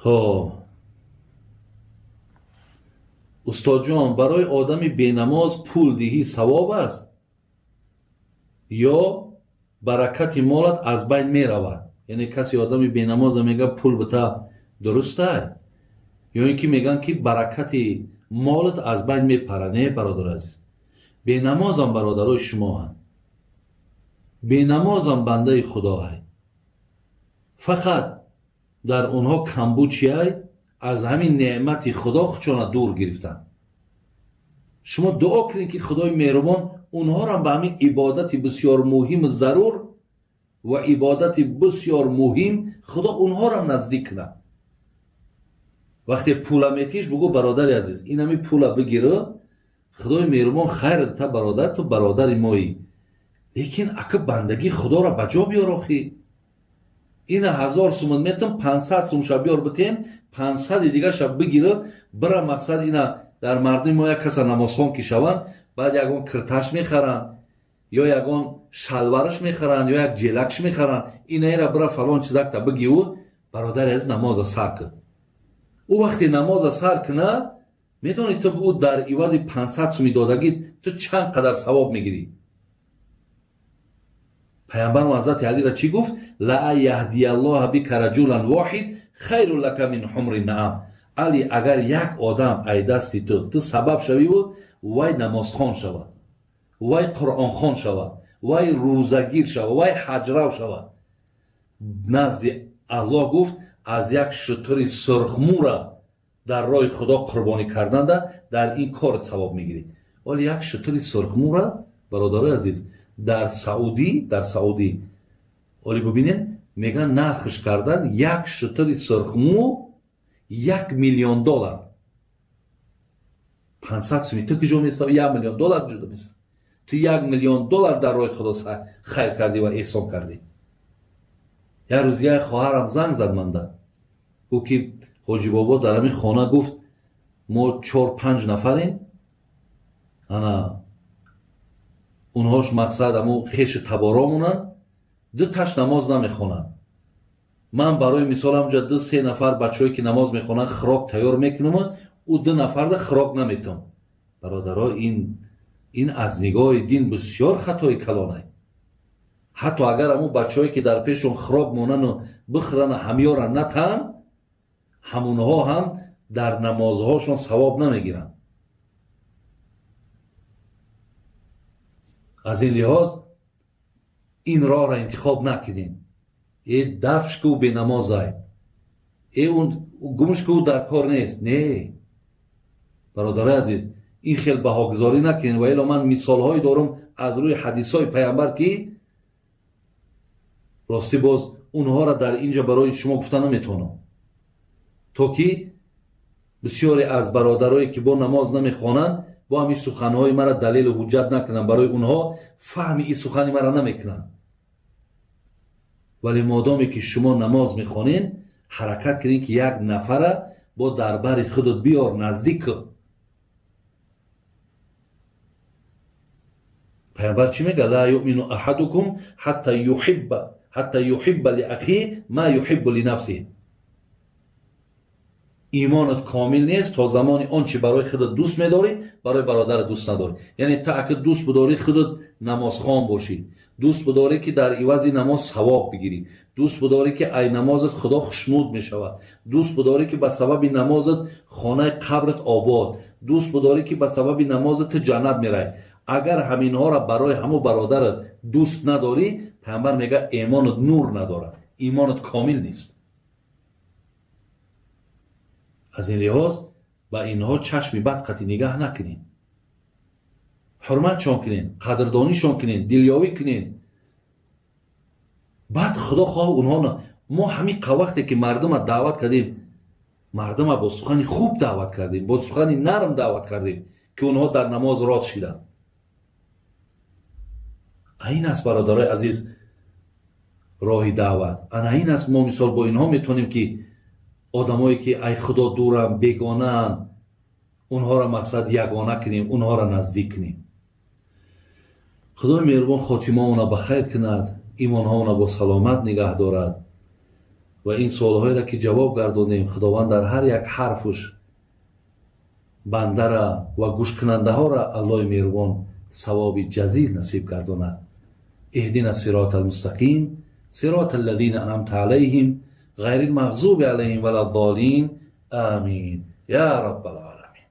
Хоб, устодҷон, барои одами бенамоз пул диҳӣ савоб аст ё баракати молат аз байн меравад? Яъне касе одами бенамоза мега пул бита, дурустай? Ё ин ки мегӯянд, ки баракати молат аз байн мепарад? Не, бародари азиз, бенамозам бародарои шумоанд, бенамозам бандаи худоай. Фақат дар онҳо камбуд чиай? Аз ҳамин неъмати худо худшона дур гирифтанд. Шумо дуо кунед, ки худои меҳрубон онҳорам ба ҳамин ибодати бисёр муҳиму зарур ва ибодати бисёр муҳим худо онҳорам наздик кунад. Вақте пула метиш, бугӯ: «Бародари азиз, ин ҳами пула бигиру худои меҳрубон хайр та, бародар, ту бародари моӣ, лекин ака бандагии худоро ба ҷо биёр. Охи ина 1000 сумон метам, 500 сумша биёр битем, 500-и дигарша бигиру бира». Мақсад ина дар мардуми мо як каса намозхон ки шаванд, баъд ягон кирташ мехаранд ё ягон шалвараш мехаранд ё як ҷелакш мехаранд. Инаира бира, фалон чизакта бигиву, бародари азиз, намоза сар кун. Ӯ вақте намоза сар куна, медонӣ, ту ӯ дар ивази 500 суми додагӣ ту чанд қадар савоб мегирӣ? Пайғамбарам ҳазрати Алира чӣ гуфт? لأن يهدي الله بك رجلا واحدا خير لك من حمر النعم. Али, агар як одам ай дасти ту, ту сабаб шавиву вай намозхон шавад, вай қуръонхон шавад, вай рӯзагир шавад, вай ҳаҷрав шавад, назди Аллоҳ, гуфт, аз як шутури сурхмӯра дар роҳи худо қурбонӣ карданда дар ин корт савоб мегирӣ. Вале як шутури сурхмӯра, бародарои азиз, дар Саудӣ оли бубинед, мегӯянд, нархш кардан як шутури сурхмӯ 1 миллион доллар. 500 суми ту куҷо места, 1 миллион доллар куҷо места? Ту 1 миллион доллар дар роҳи худо хайр кардӣ ва эҳсон кардӣ. Як рӯз як хоҳарам занг зад манда, гуфт, ки ҳоҷибобо, дар ҳамин хона, гуфт, мо чор панҷ нафарем. Ана онҳош, мақсад, амо хеши таборомонанд, ду таш намоз намехонанд. Ман барои мисол ҳамҷа ду се нафар бачаҳое, ки намоз мехонанд, хӯрок тайёр мекунам, ӯ ду нафарда хӯрок наметам. Бародаро, ин аз нигоҳи дин бисёр хатои калонай. Ҳатто агар ҳамун бачаҳое, ки дар пешон хӯрок монану бихӯрану ҳамёра натаҳанд, ҳамунҳо ҳам дар намозҳошон савоб намегиранд. Аз ин лиҳоз ин роҳро интихоб накунем. Э, дафш ку, бенамозай, э, он гумш ку, дар кор нест. Не, бародарои азиз, ин хел баҳогузорӣ накунем. Ва ило ман мисолҳое дорам аз рӯи ҳадисҳои пайғамбар, ки ростӣ боз онҳоро дар инҷа барои шумо гуфта наметавонам, то ки бисёре аз бародарое, ки бо намоз намехонанд, бо ҳамин суханҳои мара далелу ҳуҷҷат накунанд, барои онҳо фаҳми ин сухани мара намекунанд. Вале модоме ки шумо намоз мехонед, ҳаракат кунед, ки як нафара бо дар бари худат биёр, наздик кун. Пайғамбар чӣ мега? لا يؤمن أحدكم حتى يحب لأخيه ما يحب لنفسه. Имонат комил нест то замони он чи барои худат дӯст медорӣ, барои бародарат дӯст надорӣ. Яъне ту ака дӯст бидорӣ худат намозхон бошӣ, дӯст бидорӣ, ки дар ивази намоз савоб бигирӣ, дӯст бидорӣ, ки ай намозат худо хушнуд мешавад, дӯст бидорӣ, ки ба сабаби намозат хонаи қабрат обод, дӯст бидорӣ, ки ба сабаби намозат ту ҷаннат меравӣ, агар ҳаминҳоро барои ҳамун бародарат дӯст надорӣ, пайғамбар мегӯяд, имонат нур надорад, имонат комил нест. Аз ин лиҳоз ба инҳо чашми бад қатъи нигаҳ накунед, ҳурматшон кунед, қадрдонишон кунед, дилёвӣ кунед. Баъд худо хоҳ онҳо. Мо ҳамин вақте ки мардума даъват кардем, мардума бо сухани хуб даъват кардем, бо сухани нарм даъват кардем, ки онҳо дар намоз рост шиданд. Ин аст, бародарои азиз, роҳи даъват. Ана ин аст. Мо мисол бо инҳо метавонем, ки одамое, ки ай худо дуранд, бегонаанд, онҳоро, мақсад, ягона кунем, онҳоро наздик кунем. Худои меҳрубон хотимаона ба хайр кунад, имонҳоона бо саломат нигаҳ дорад. Ва ин суолҳоеро, ки ҷавоб гардонем, Худованд дар ҳар як ҳарфуш бандара ва гӯшкунандаҳоро Аллоҳи меҳрубон савоби ҷазил насиб гардонад. اهدنا الصراط المستقيم، صراط الذين أنعمت عليهم، غير المغضوب عليهم ولا الضالين، آمين يا رب العالمين.